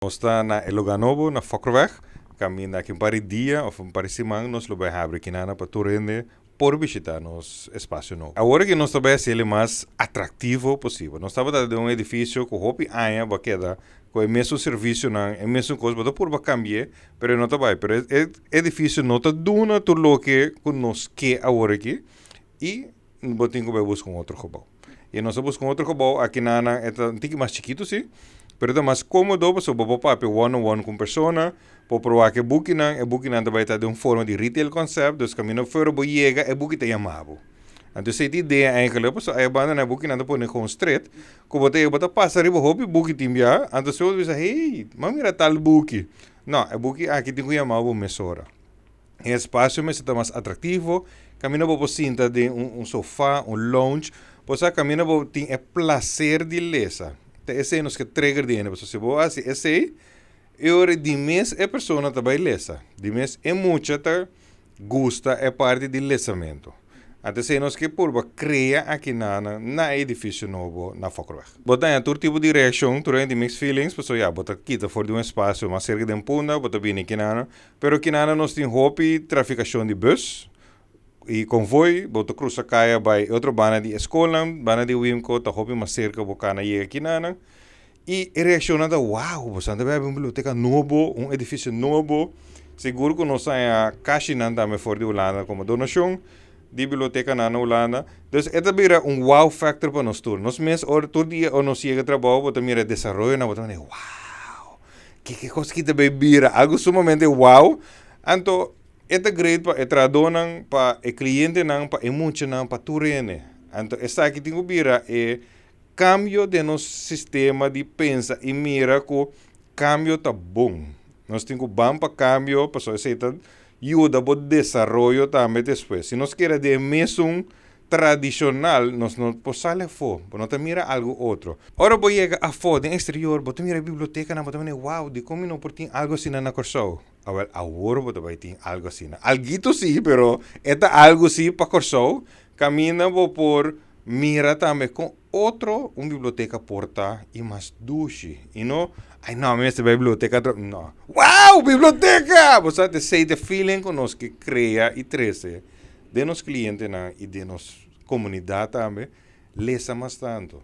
Nos ta na e lugá nobo na Fokkerweg, kaminda aki un par di dia òf un par di siman nos lo bai habri kinana pa tur hende por bishitá nos espasio nobo. Awor aki nos ta bai hasiel e mas atraktivo posibel. Nos tabata den un edifisio ku hopi aña bo a keda ku e mesun servisionan, e mesun kos, bo ta purba kambi'é, pero e no ta bai. Pero e edifisio no ta duna tur loke ku nos ke awor aki i bo tin ku bai buska un otro gebou. I nos a buska un otro gebou aki na e ta un tiki mas chikitu si, pero e ta mas kómodo pasobra bo por papia one on one ku un persona, bo por wak e bukinan, e bukinan ta bai ta den un forma di retail concept, dus kaminda fuera bo yega e buki ta yama bo. Anto esei ta idea eigenlijk pasobra aya banda nan e bukinan ta pone kon stret ku bo ta yega bo ta pasa riba hopi buki tin bia, anto si bo ta bisa hey, mi a mira tal buki. No, e buki aki tin ku yama bo mesora. E espasio mester ta mas atraktivo, kaminda bo por sinta den un sofa, un lounge, bo sa kaminda bo tin e plaser di lesa. Ta esei nos ke trigger di hende, pasobra si bo hasi esei, e ora di mes e persona ta bai lesa, di mes e mucha ta gusta e parti di lesamentu. Anto esei nos ke purba krea aki na na e edifisio nobo na Fokkerweg. Bo ta haña tur tipo di reakshon, tur hende tin mixed feelings, pasobra ya bo ta kita for di un espasio mas serka den Punda, bo ta bini aki Pero kinana nos tin hopi trafikashon di bus i konvoi, bo ta krusa kaya bai e otro banda di e skolnan, banda di Wimco ta hopi mas serka bo kana yega kinana. I e reakshonnan ta wow, boso ta bai habri un biblioteka nobo, un edifisio nobo. Sigur ku nos haña kashinan tambe for di Hulanda komo donashon di bibliotekanan na Hulanda. Dus e ta bira un wow factor pa nos tur. Nos mes ora tur dia ora nos yega trabou bo ta mira e desaroyonan bo ta mira wow. Ke kos ki ta bay bira? Algo sumamente wow. Anto, e ta great pa e trahadónan, pa e klientenan, pa e muchanan, pa tur hende. Anto, esaki tin ku bira e kambio den nos sistema di pensa i mira ku kambio ta bon. Nos tin ku ban pa kambio pasobra esei ta yuda bo desaroyo tambe despues. Si nos keda den e mesun tradishonal nos no por sali afó, bo no ta mira algu otro. Ora bo yega afó den eksterior bo ta mira e bibliotekanan bo ta mira wow dikon mi no por tin algu asina na Kòrsou? Awèl awor bo ta bai tin algu asina. Alguito si pero e ta algu si pa Kòrsou kaminda bo por mira tambe kon otro un biblioteka por ta i mas dushi i no ay no mi mester bai biblioteka atrobe no wow biblioteka! Bo sa ta esei ta e feeling ku nos ke krea i trese. Den nos klientenan i den nos komunidat tambe lesa mas tantu.